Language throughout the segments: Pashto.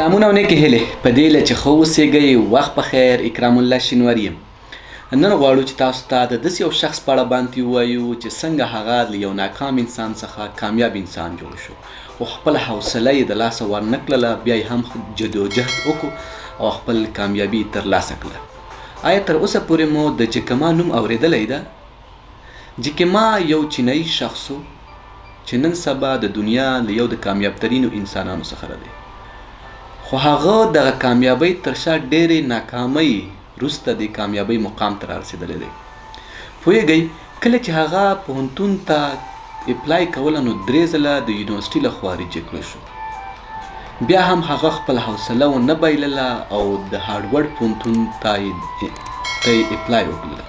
سلامونه او نیکې هیلې په دې هیله چې ښه اوسېږئ. وخت په خیر، اکرام الله شینواری یم. نن غواړو چې تاسو ته د داسې یو شخص په اړه باندې ووایو چې څنګه هغه له یو ناکام انسان څخه کامیاب انسان جوړ شو، خو خپله حوصله یې د لاسه ورنه کړله، بیا یې هم جدوجهد وکړو او خپل کامیابي ترلاسه کړه. آیا تر اوسه پورې مو د جکما نوم اورېدلی ده؟ جکما یو چینایي شخص و چې نن سبا د دنیا له یو د کامیاب ترینو انسانانو څخه دی، خو هغه دغه کامیابۍ تر شا ډېرې ناکامۍ وروسته د کامیابۍ مقام ته رارسېدلی دی. پوهېږئ کله چې هغه پوهنتون ته اپلای کوله نو درې ځله د یونیورسټي له خوا ریجیکټ کړل شو. بیا هم هغه خپله حوصله ونه بایلله او د هارډورډ پوهنتون ته یې اپلای وکړله،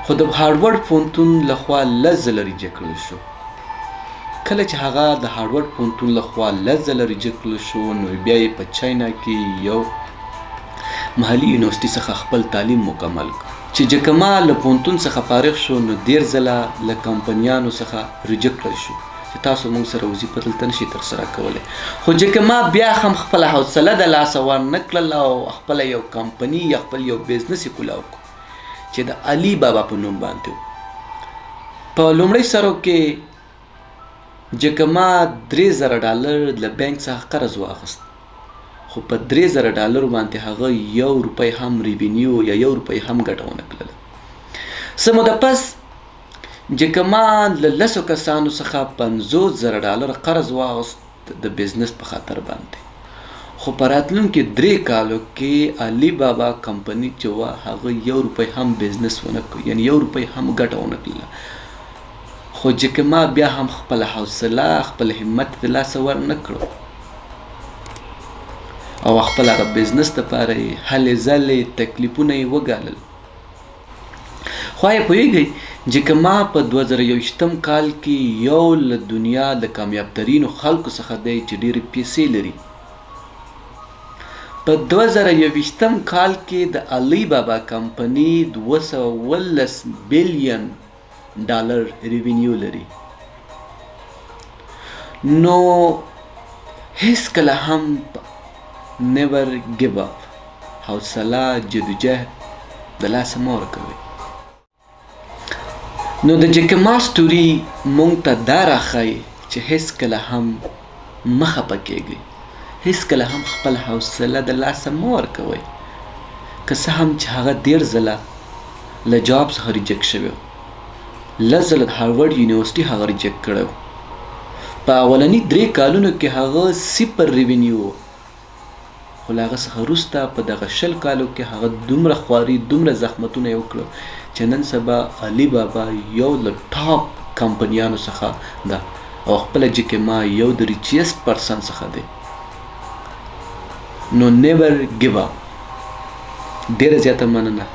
خو د هارډورډ پوهنتون له خوا لس ځله ریجیکټ کړل شو. کله چې هغه د هارډورډ پوهنتون له خوا لس ځله ریجیکټ کړل شو نو بیا یې په چاینا کې یو محلي یونیورسټي څخه خپل تعلیم مکمل کړ. چې جکما له پوهنتون څخه فارغ شو نو دېر ځله له کمپنیانو څخه ریجیکټ کړل شو چې تاسو موږ سره وظیفه دلته نشئ ترسره کولی، خو جکما بیا هم خپله حوصله د لاسه ورنه کړله او خپله یو کمپني یا خپل یو بزنس یې کولاو کړ چې د علي بابا په نوم باندې و. په لومړۍ سرو کې جکما 3000 ډالر له بانک څخه قرض واخیست، خو په 3000 ډالرو باندې هغه یو روپۍ هم ریونیو یا یو روپۍ هم ګټه ونه کړله. څه موده پس جکما له لسو کسانو څخه 50,000 ډالر قرض واخیست د بزنس په خاطر باندې، خو په راتلونکي 3 کالو کې علي بابا کمپني چې وه هغه یو روپۍ هم بزنس ونه کړ، یعنی یو روپۍ هم ګټه ونه کړله. خو جکما بیا هم خپله حوصله خپل همت د لاسه ورنه کړو او خپل هغه بزنس لپاره یې هلې ځلې تکلیفونه یې وګالل. خو آیا پوهېږئ جکما په 2021 کال کې یو له دنیا د کامیاب ترینو خلکو څخه دی چې ډېرې پیسې لري. په 2021 کال کې د علي بابا کمپني 217 بیلین ډالر ریونیو لري. نو هیڅکله هم نیور ګیو اپ، حوصله جدوجهد د لاسه مه ورکوئ. نو د جکما سټوري مونږ ته دا راښایي چې هیڅکله هم مه خپه کېږئ، هیڅکله هم خپل حوصله د لاسه مه ورکوئ. که څه هم چې هغه ډېر ځله له جاب څخه ریجیکټ شوی و، لس ځله د هارورډ یونیورسټي هغه ریجیکټ کړی و. په اولني 3 کالونو کې هغه صفر ریونیو و، خو له هغه څخه وروسته په دغه 20 کالو کې هغه دومره خواري دومره زحمتونه یې وکړل چې نن سبا علي بابا یو له ټاپ کمپنیانو څخه ده او خپله جکما یو د ریچیسټ پرسن څخه دی. نو نیور ګیو اپ. ډیره زیاته مننه.